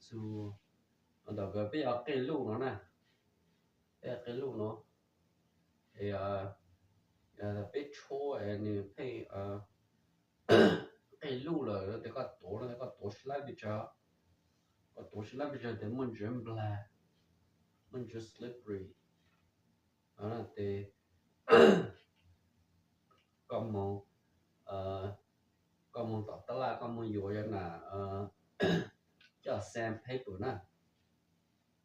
Xu, ntawm peb yog qej luj no na, peb qej luj no, es peb tshuab es nws pheej qej luj lawm no tes koj tuav no tes koj tuav sib laib pes tsawg, koj tuav sib laib pes tsawg tes muaj ntsis nplag, muaj ntsis slippery. Tes koj moog, koj moog tom taj laj koj moog yuav yog nam coj sandpaper na,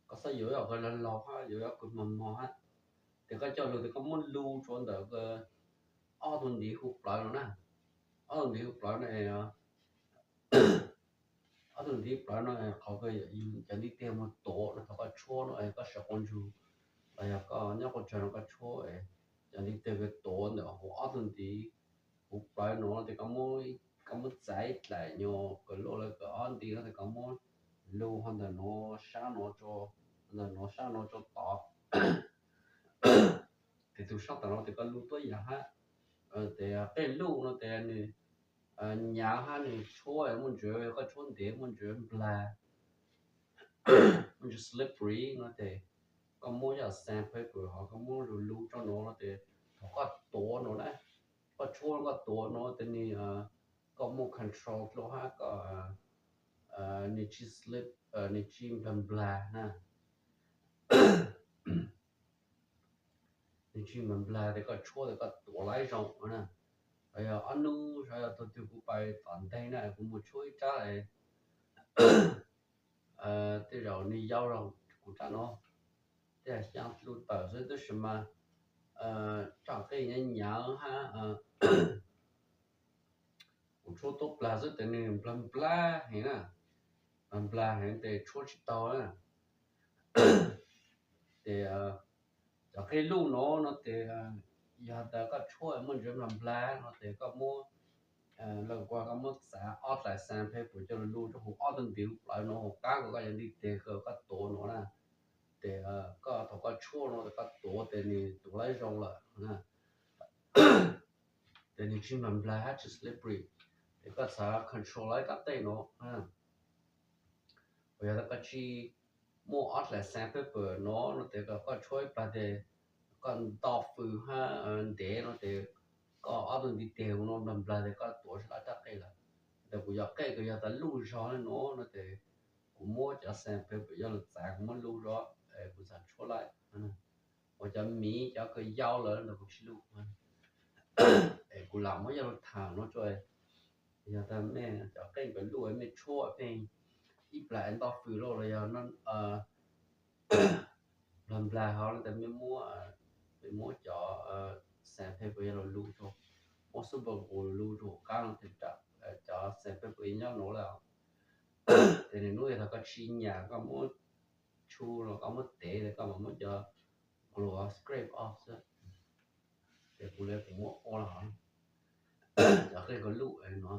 koj xav yuav yog kws laug laug hab yuav yog kws mos mos hab, tes koj coj lug tes koj muab lu rua ntawm ob tug ntiv hu plawv no na, ob tug ntiv hu plawv no, ob tug ntiv plawv no qhov kws yug cov ntiv teg moog tuav no thaum koj tshuab no es koj sawv quas ntsug los yog koj nyob quas tsawg no koj tshuab es cov ntiv teg kws tuav ntawm huv ob tug ntiv hu plawv no tes koj muab txav ib dlaim nyuag kws luaj le kws ob ntiv no tes koj muab lu ho ntawm nuav sab nuav, ntawm nuav sab nuav rua tod. Tes tug sab tom no tes koj lu tuab yam hab. Tes qej luj no tes nws nyav hab nws tshuab muaj ntsis, koj tshuab ntev muaj ntsis nplag, muaj ntsis slippery no tes koj muab yog sandpaper ho koj muab lu lu rua nuav no tes thaum koj tuav no na, koj tshuab koj tuav no tes nws, koj muaj control dlua hab koj, nws tsis slip, nws tsis nplag nplag na. Nws tsis nplag nplag tes koj tshuab tes koj tuav laib zoo na. Yog ob hnub saib yog thaum twg kuv pais tom nteg na kuv mus tshuab ib rab, tej zaum nws yau rau kuv rab no, tej xyaa lu tawm xwb tab sis mas tsam qej nyav nyav hab kuv tshuab tuab plag xwb tes nws nplag nplag heev na, nplag nplag heev tes tshuab tsis tau na. Tes cov qej luj no no tes yog tas koj tshuab muaj ntsis nplag nplag no tes koj muab, lawv kuas koj muab txav ob dlaim sandpaper coj lug lu rua huv ob tug ntiv hu plawv no huv qab kws koj cov ntiv teg kws koj tuav no na. Tes koj thaum koj tshuab no tes koj tuav tes nws tuav laib zoo lawm na. Tes nws tsis nplag nplag hab tsis slippery. Tes koj xav control laib rab qej no, yog tas koj tsis muaj ob dlaim sandpaper no no tes koj tshuab ib plag tes koj nto fws hab ntev no tes koj ob tug ntiv teg huv no nplag nplag tes koj tuav tsis laib rab qej lawm. Tes kuv yog qej kws yog tas luj zog le no no tes kuv muab cov sandpaper yog lug txav kuv muab lu zog, kuv txhaj tshuab laib. Ua cov miv cov kws yau lawm ntawd kuv tsis lu. Es kuv lam muab yog lug tham no tso, yog tas mej cov qej kws luj mej tshuab pheej ib plag nto fws lawm los yog nplag nplag hov no tas mej muab, mej muab cov sandpaper yog lug lu rua, muab super glue lu rua huv qab no tes cov sandpaper nyob nuav lawm. Tes nws nub yog tas koj tsis nyam koj muab tshu los koj muab tev tes koj mam muab cov glue scrape off xwb. Tes kuv le kuv muab ua los hov, cov qej kws luj no.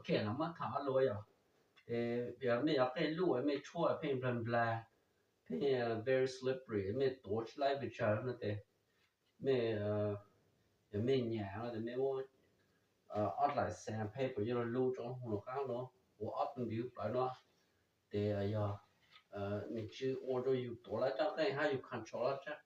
Ok, no muab tham ob lus yom. Ces yog mej yuav qeej luj mej tshuaj pheej nplag nplag, pheej very slippery, mej tuav tsis laib pes tsawg no ces mej, yog mej nyam no ces mej muab ob dlaim sandpaper yuav luj luj rau hauv no qab no, ua ob tug ntiv plawv no, ces yog nws tsis ua rau yus tuav laib tsob qeej hab yus control laib tsob